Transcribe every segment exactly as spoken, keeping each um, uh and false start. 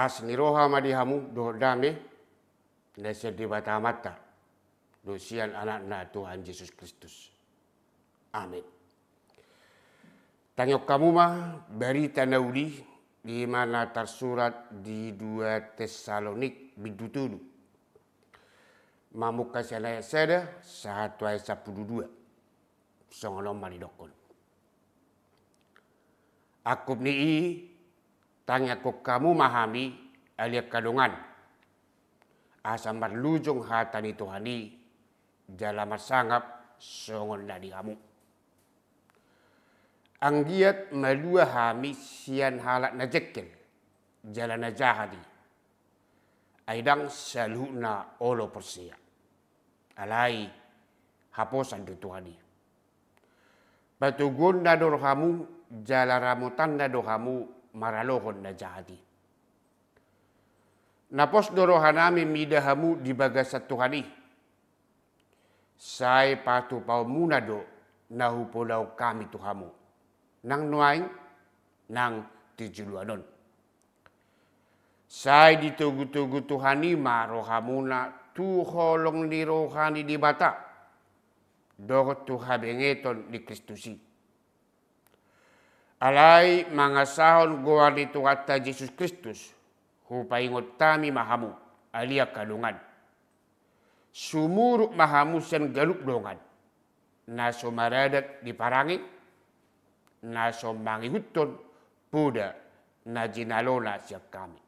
Las ni roha ma di hamu dohot dame na sian Debata Amanta dohot sian Anakna Tuhan Jesus Kristus. Amen. Tangihon hamu ma barita na uli, i ma na tarsurat di dua Tessalonik bindu tolu, mamungka sian ayat sada sahat tu ayat sampulu dua. Songon on ma didokkon. Angkup ni i, tangihon hamu ma hami, ale angka dongan, asa marlujung hata ni Tuhan i, jala marsangap songon na di hamu. Anggiat malua hami sian halak na jengkel jala na jahat i, ai ndang saluhutna olo porsea, alai haposan do Tuhan i. Patoguonna do rohamu, jala ramotanna do hamu maralohon na jahat i. Na pos do rohanami mida hamu di bagasan Tuhan i. Sai patupaonmuna do na hupolahon hami tu hamu, nang nuaeng, nang tu joloan on. Sai ditogutogu Tuhan i ma rohamuna tu holong ni roha ni Debata dohot tu habengeton ni Kristus i. Alai mangasahon goar ni Tuhanta Jesus Kristus, hupaingot hami ma hamu, ale angka dongan. Sumurut ma hamu sian ganup dongan na so maradat di parange, na so mangihuthon poda na jinalona sian hami.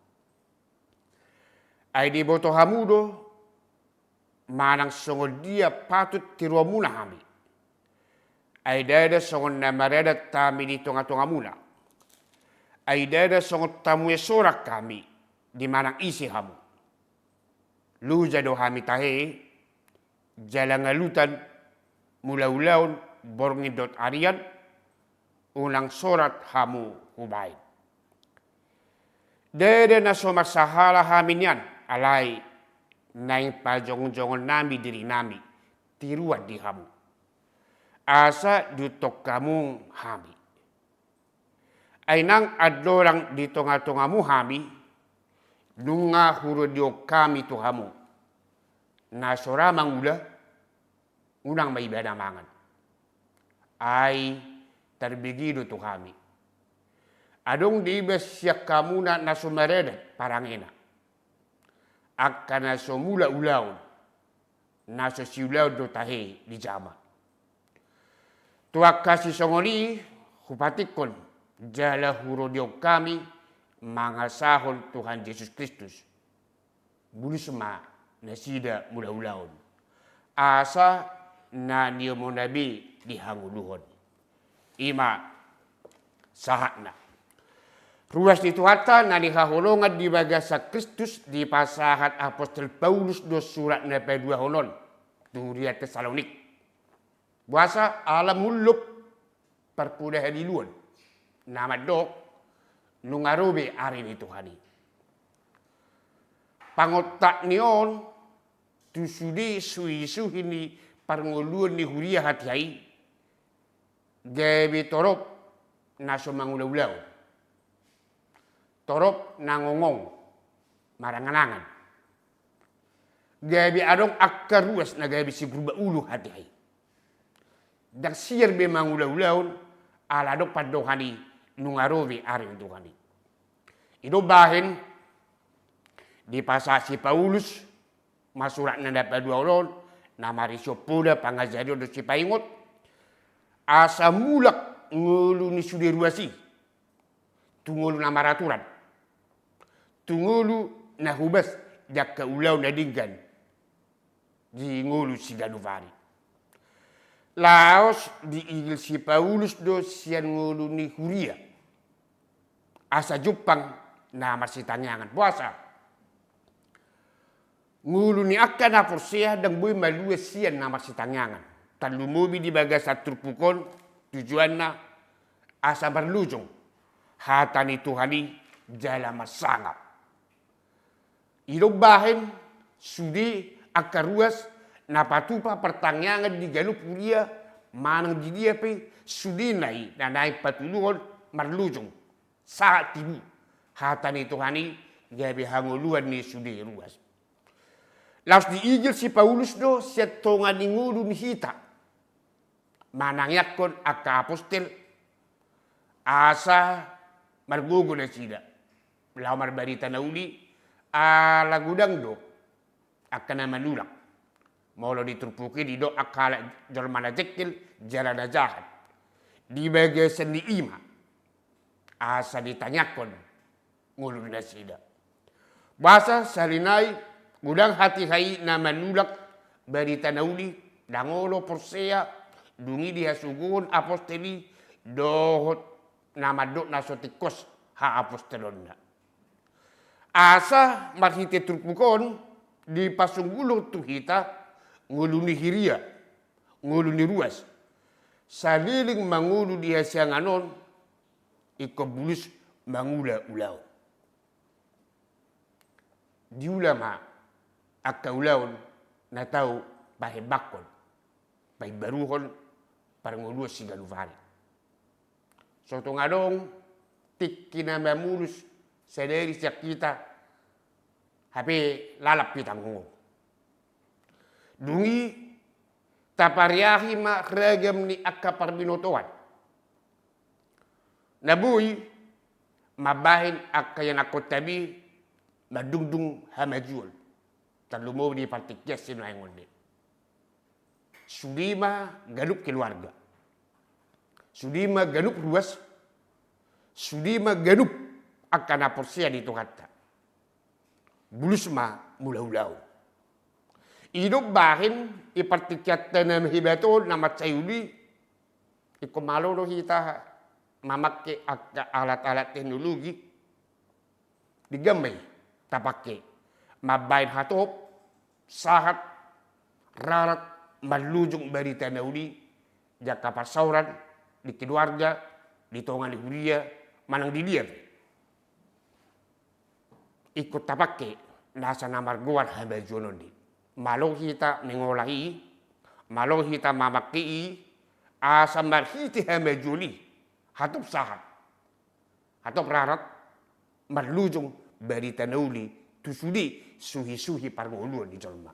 Ai diboto hamu do manang songon dia patut tiruonmuna hami. Ai ndada songon na maradat hami di tongatongamuna. Ai ndada songon tamuesoran hami di manang ise hamu. Loja do hami tahe, jala ngalutan mulaulaon borngin dohot arian, unang sorat hamu hubaen. Ndada na so marsahala hami nian, alai naeng pajongjongonnami dirinami tiruan di hamu, asa diuthon hamu hami. Ai nang andorang di tongatongamu hami, nunga huronihon hami tu hamu, na so ra mangula, unang ma ibana mangan. Ai tarbege do tu hami. Adong diida sian hamuna na so maradat parangena, angka na so mulaulaon, na so siulaon do tahe dijama. Tu angka sisongon i hupatikkon jala huronihon hami mangasahon Tuhan Jesus Kristus. Bulus ma nasida mulaulaon, asa na niomona be dihangoluhon. I ma sahatna. Ruas ni Tuhanta na nihaholongan di bagasan Kristus dipasahat apostel Paulus do surat na paduahon on tu huria Tessalonik. Boasa? Ala mullop parpoda haliluon na mandok nunga ro be ari ni Tuhan i. Pangontak ni on tu sude suhisuhi ni parngoluon ni huria hatiha i, gabe torop na so mangulaulaon, torop na ngongong maranganangan. Gabe adong angka ruas na gabe sigurba ulu hatiha i. Ndang siar be mangulaulaon, ala adong pandohan i nunga ro be ari ni Tuhan i. I do umbahen dipasahat si Paulus ma suratna na paduahon on, na marisi poda pangajarion dohot sipaingot, asa mulak ngolu ni sude ruas i tu ngolu na maraturan, tu ngolu na hobas di angka ulaon na denggan di ngolu siganup ari. Laos diigil si Paulus do sian ngolu ni huria, asa jumpang na marsitangiangan. Boasa? Ngolu ni angka na porsea ndang boi malua sian na marsitangiangan. Tarlumobi di bagasan turpuk on, tujuanna asa marlojong hata ni Tuhan i jala marsangap. I do umbahen sude angka ruas na patupa partangiangan di ganup huria manang di dia pe, sudena i na naeng patuluhon marlojong sahat tibu hata ni Tuhan i gabe hangoluan ni sude ruas. Laos diigil si Paulus do sian tonga ni ngolu ni hita manangiangkon angka apostel asa margogo nasida laho marbarita na uli, ala godang do angka na manulak. Molo di turpuk i didok angka halak jolma na jengkel jala na jahat. Di bagasan ni i ma asa ditangiangkon ngolu ni nasida. Boasa? Sahali nai godang hatiha i na manulak barita na uli, ndang olo porsea, dung i dihasuguhon apostel i dohot na mandok na so tingkos haapostelonna. Asa marhite turpuk on dipasunggulhon tu hita ngolu ni huria, ngolu ni ruas. Saleleng mangolu di hasiangan on, ingkon bulus mangula ulaon. Diula ma angka ulaon na tau pahembangkon, paimbaruhon parngoluon siganup ari. So tung adong tingki na mamulus sadari sian hita, hape lalap hita ngolu. Dung i tapariahi ma ragam ni angka parbinotoan na boi mambahen angka ianakhonta be mandungdung hamajuon. Tarlumobi di partingkian sinuaeng on. Sude ma ganup keluarga, sude ma ganup ruas, sude ma ganup angka na porsea di Tuhanta. Bulus ma mula ulaon. I do umbahen i partingkianta na hebat on na mansai uli, ingkon malo do hita mamangke angka alat-alat teknologi. Denggan ma i tapangke mambahen hatop, sahat, rarat, marlujung barita na uli di angka parsaoran, di keluarga, di tonga ni huria, manang di dia pe. Ingkon tapangke nasa na margoar hamajuon on i. Malo hita mengolah i, malo hita mamangke i, asa marhite hamajuon i hatop sahat, hatop rarat, marlujung barita na uli tu sude suhi-suhi parngoluon ni jolma.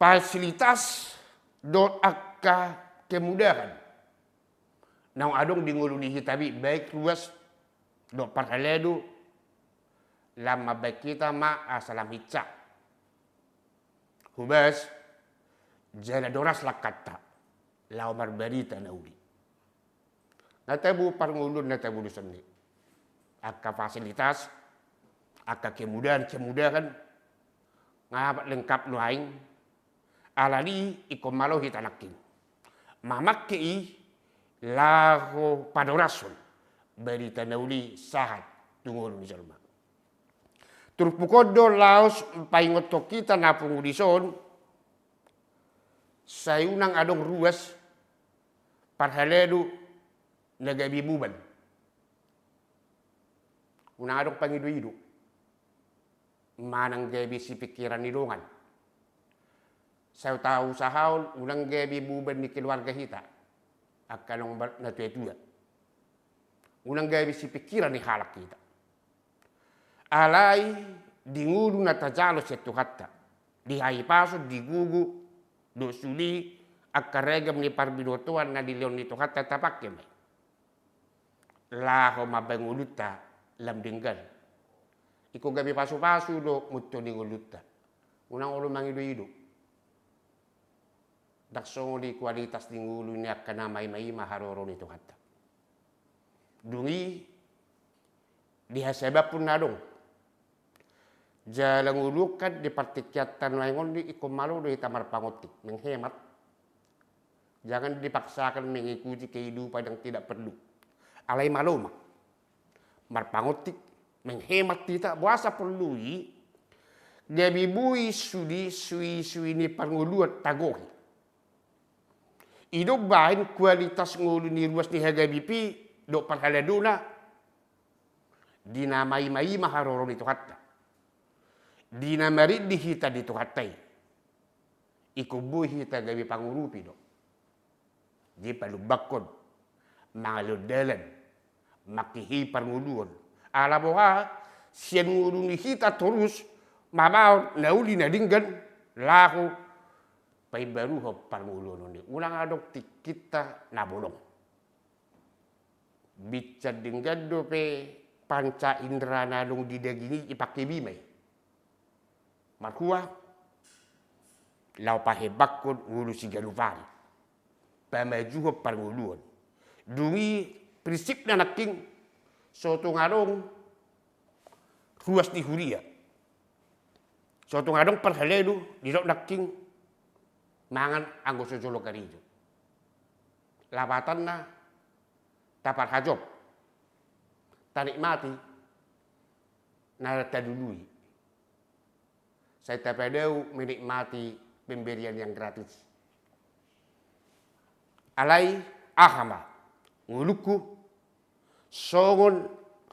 Fasilitas dohot angka kemudahan naung adong di ngolu ni hita be, baik ruas dohot parhalado, lam mambahen hita ma asa lam hinsa, hobas jala doras langkanta laho marbarita na uli. Na tabo parngoluon na tabo do songon i. Angka fasilitas, angka kemudahan-kemudahan nga lengkap nuaeng. Alani i ingkon malo hita nangkin mamangke i laho padorashon barita na uli sahat tu ngolu ni jolma. Turpuk on do laos paingothon hita na pungu dison, sai unang adong ruas, parhalado na gabe boban. Unang adong pangido-ido manang gabe sipingkiran ni dongan. Sai tausahahon unang gabe boban ni keluarga hita, angka naung bar-, na tua-tua. Unang gabe sipingkiran ni halak hita. Alai di ngolu na tajalo sian Tuhanta, di hahipason, di gogo dohot sude angka ragam ni parbinotoan na dilehon ni Tuhanta, tapangke ma i laho mambahen ngolunta lam denggan. Ingkon gabe pasu-pasu do munto ni ngolunta. Unang olo mangido-ido. Ndang songon i kualitas ni ngolu ni angka na maima-ima haroro ni Tuhanta. Dung i di hasabamhon na adong jala ngolu on, kan di partingkianta nuaeng on i ingkon malo do hita marpangontik, menghemat. Jangan dipaksakan mengikuti kehidupan yang tidak perlu. Alai malo ma marpangontik, menghemat hita, boasa porlu i gabe boi sude suhi-suhi ni parngoluon tagohi. I do umbahen kualitas ngolu ni ruas ni hagabeon i dohot parhaladona di na maima-ima haroro ni Tuhanta, di na maridi hita di Tuhanta i. Ingkon boi hita gabe pangurupi do. Jadi palumbangkon, mangalehon dalan, mangkihei parngoluon. Ala boha? sian ngolu ni hita torus mamaon na uli na denggan laho paimbaruhon parngoluon on i. Unang adong tingkinta na bolong. Binsar denggan dope panca indera na adong di daging i, ipangke bima i. Marhua laho pahembangkon ngolu siganup ari, pamajuhon parngoluon. Dung i prinsipna nangkin, so tung adong ruas ni huria, so tung adong parhalado didok nangkin mangan anggo so jolo karejo. Lapatanna, taparhajop, tanikmati na talului, sai tapadao menikmati pemberian yang gratis. Alai aha ma, ngolungku songon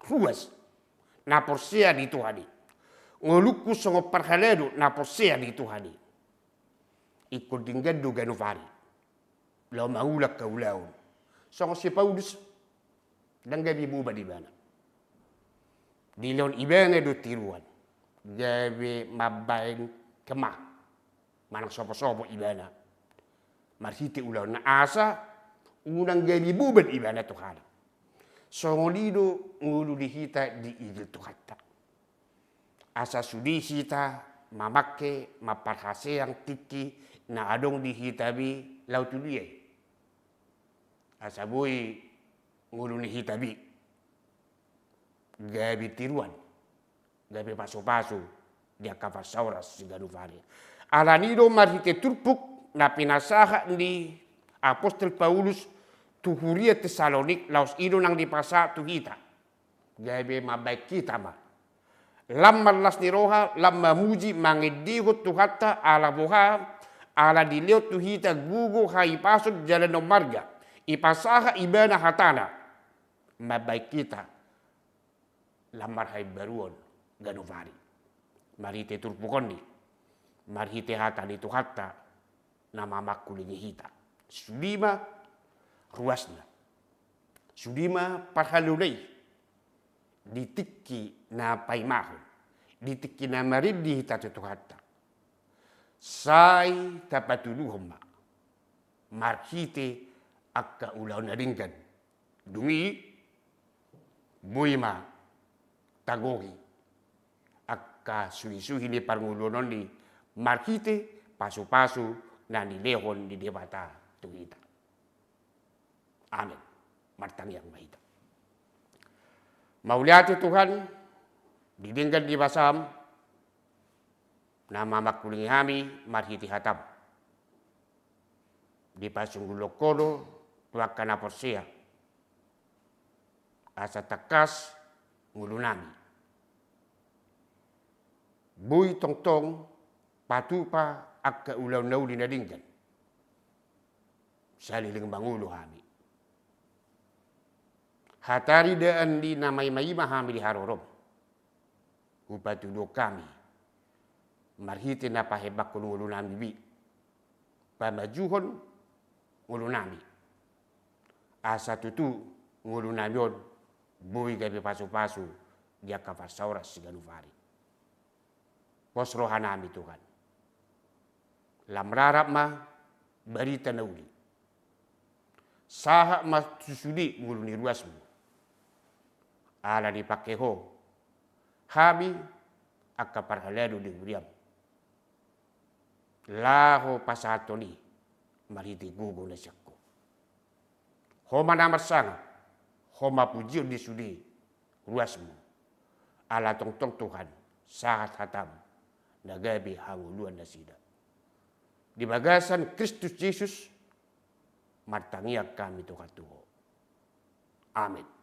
ruas na porsea di Tuhan i, ngolungku songon parhalado na porsea di Tuhan i. Ingkon denggan do ganup ari laho mangula angka ulaon. Songon si Paulus, ndang gabe boban ibana. Dilehon ibana do tiruan gabe mambahen kemah manang sopo-sopo ibana marhite ulaonna, asa unang gabe boban ibana tu halak. Songon i do ngolu ni hita diigil Tuhanta. Asa sude hita mamangke, mamparhaseang tingki na adong di hita be laho tu dia i. Asa boi ngolu ni hita be gabe tiruan, gabe pasu-pasu di angka parsaoran siganup ari. Alani do marhite turpuk na pinasahat ni apostel Paulus tu huria Tesalonik, laos i do nang dipasahat tu hita. Gabe mambahen hita ma lam marlas ni roha, lam mamuji mangendehon Tuhanta, ala boha, ala dilehon tu hita gogo hahipason jala na ummarga. Ipasahat ibana hatana mambahen hita lam marhaimbaruon ganup ari. Marhite turpuk on i, marhite hata ni Tuhanta na mamangkulingi hita. Sude ma ruasna, sude ma parhaloana i di tingki na paimahon, di tingki na marende hita tu Tuhanta. Sai tapatuduhon ma marhite angka ulaon na denggan. Dung i boi ma tagohi angka suhi-suhi ni parngoluon on i marhite pasu-pasu na nilehon ni Debata tu hita. Amen. Martangiang ma hita. Mauliate Tuhan, di denggan ni basaM na mamangkulingi hami marhite hataM. Dipasunggulhon Ho do tu angka na porsea, asa tangkas ngolunami boi tongtong patupa angka ulaon na uli na denggan saleleng mangolu hami. Hataridaan ni na maima-ima hami di harorom, hupatuduhon hami marhite na pahembangkon ngolunami be, pamajuhon ngolunami, asa tutu ngolunami on boi gabe pasu-pasu di angka parsaoran siganup ari. Pos rohanami Tuhan, lam rarat ma barita na uli, sahat ma tu sude ngolu ni ruasMu. Ala dipangke Ho hami angka parhalado di huriaM laho pasahathon i marhite gogo na sian Ho. Ho ma na marsangap, Ho ma pujion di sude ruasMu. Ala tongtong Tuhan, sahat hataM na gabe hangoluan nasida. Di bagasan Kristus Jesus martangiang hami Tuhan tu Ho. Amen.